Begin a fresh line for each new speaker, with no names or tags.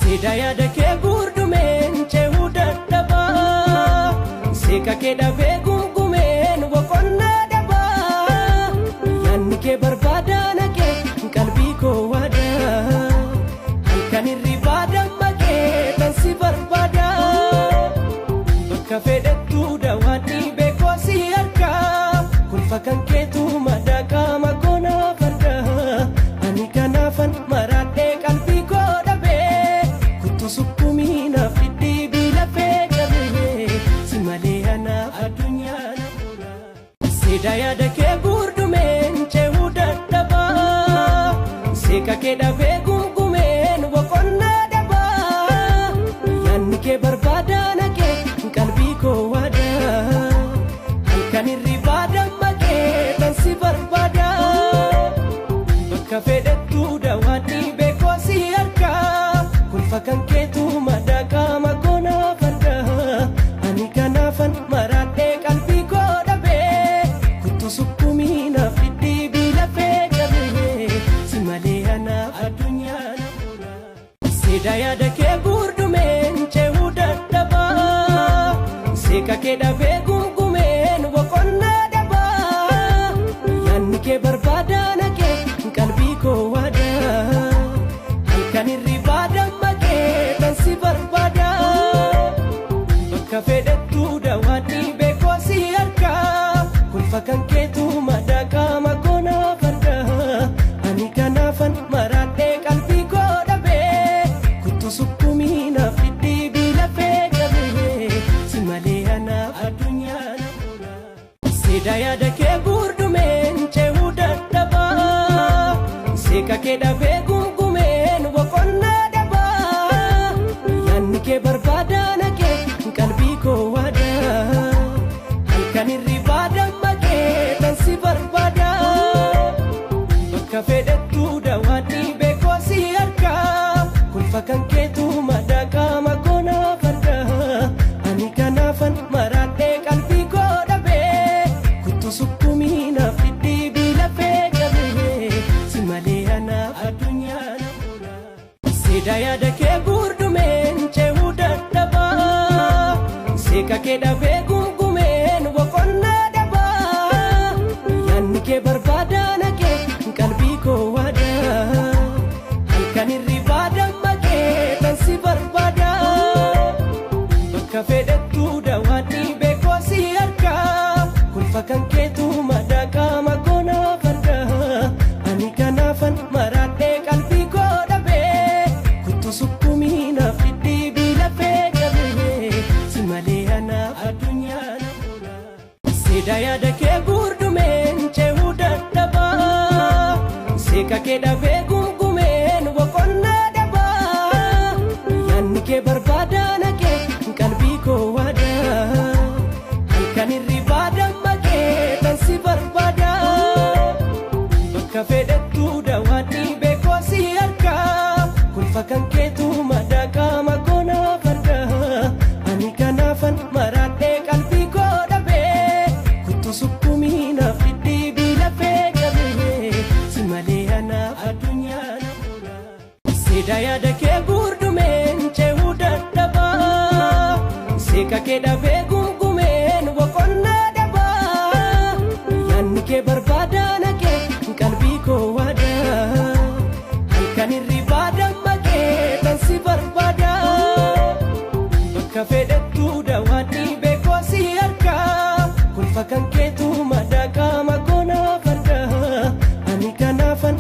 Seeda yaada kee gurdumeen ceehuu dadhabaa. Seeka kee dhabee gungumeen boqonnaa dhabaa. Yaanni kee barbaada naqee qalbii koo waadaa. Halkan hirribaa dammaqee tan si barbaada. Bakka fedhattuu dawaan dhibee koo si harkaa. Kolfa kan keetu madaa qaama koonaa farda. Ani kanaafan maraadhee qalbii koo dhabee. Kuttu sukkumii naaf dhidhiibii lafee qabee. Si malee anaaf addunyaa na fuula. Seeda yaada kee gurdumeen ceehuu dadhabaa. Seeka kee dhabee gungumeen boqonnaa dhabaa. Yaanni kee barbaada naqee qalbii koo waadaa. Halkan hirribaa dammaqee tan si barbaada. Bakka fedhattuu dawaan dhibee koo si harkaa. Kolfa kan keetu madaa qaama koonaa farda. Ani kanaafan maraadhee qalbii koo dhabee. Kuttu sukkumii naaf dhidhiibii lafee qabee. Si malee anaaf addunyaa na fuula. Seeda yaada kee gurdumeen ceehuu dadhabaa. Seeka kee dhabee gungumeen boqonnaa dhabaa. Yaanni kee barbaada naqee qalbii koo waadaa. Halkan hirribaa dammaqee tan si barbaada. Bakka fedhattuu dawaan dhibee koo si harkaa. Kolfa kan keetu madaa qaama koonaa farda. Ani kanaafan maraadhee qalbii koo dhabee. Kuttu sukkumii naaf dhidhiibii lafee qabee. Si malee anaaf addunyaa na fuula. Seeda yaada kee gurdumeen ceehuu dadhabaa. Seeka kee dhabee gungumeen boqonnaa dhabaa. Yaanni kee barbaada naqee qalbii koo waadaa. Halkan hirribaa dammaqee tan si barbaada. Bakka fedhattuu dawaan dhibee koo si harkaa. Kolfa kan keetu madaa qaama koonaa farda. Ani kanaafan maraadhee qalbii koo dhabee. Kuttu sukkumii naaf dhidhiibii lafee qabee. Si malee anaaf addunyaa na fuula. Seeda yaada kee gurdumeen ceehuu dadhabaa. Seeka kee dhabee gungumeen boqonnaa dhabaa. Yaanni kee barbaada naqee qalbii koo waadaa. Halkan hirribaa dammaqee tan si barbaada. Bakka fedhattuu dawaan dhibee koo si harkaa. Kolfa kan keetu madaa qaama koonaa farda. Ani kanaafan maraadhee qalbii koo dhabee. Kuttu sukkumii naaf dhidhiibii lafee qabee. Si malee anaaf addunyaa na fuula. Seeda yaada kee gurdumeen ceehuu dadhabaa. Seeka kee dhabee gungumeen boqonnaa dhabaa. Yaanni kee barbaada naqee qalbii koo waadaa. Halkan hirribaa dammaqee tan si barbaada. Bakka fedhattuu dawaan dhibee koo si harkaa. Kolfa kan keetu madaa qaama koonaa farda. Ani kanaafan maraadhee qalbii koo dhabee. Kuttu sukkumii naaf dhidhiibii lafee qabee. Si malee anaaf addunyaa na fuula. Seeda yaada kee gurdumeen ceehuu dadhabaa. Seeka kee dhabee gungumeen boqonnaa dhabaa. Yaanni kee barbaada naqee qalbii koo waadaa. Halkan hirribaa dammaqee tan si barbaada. Bakka fedhattuu dawaan dhibee koo si harkaa. Kolfa kan keetu madaa qaama koonaa farda. Ani kanaafan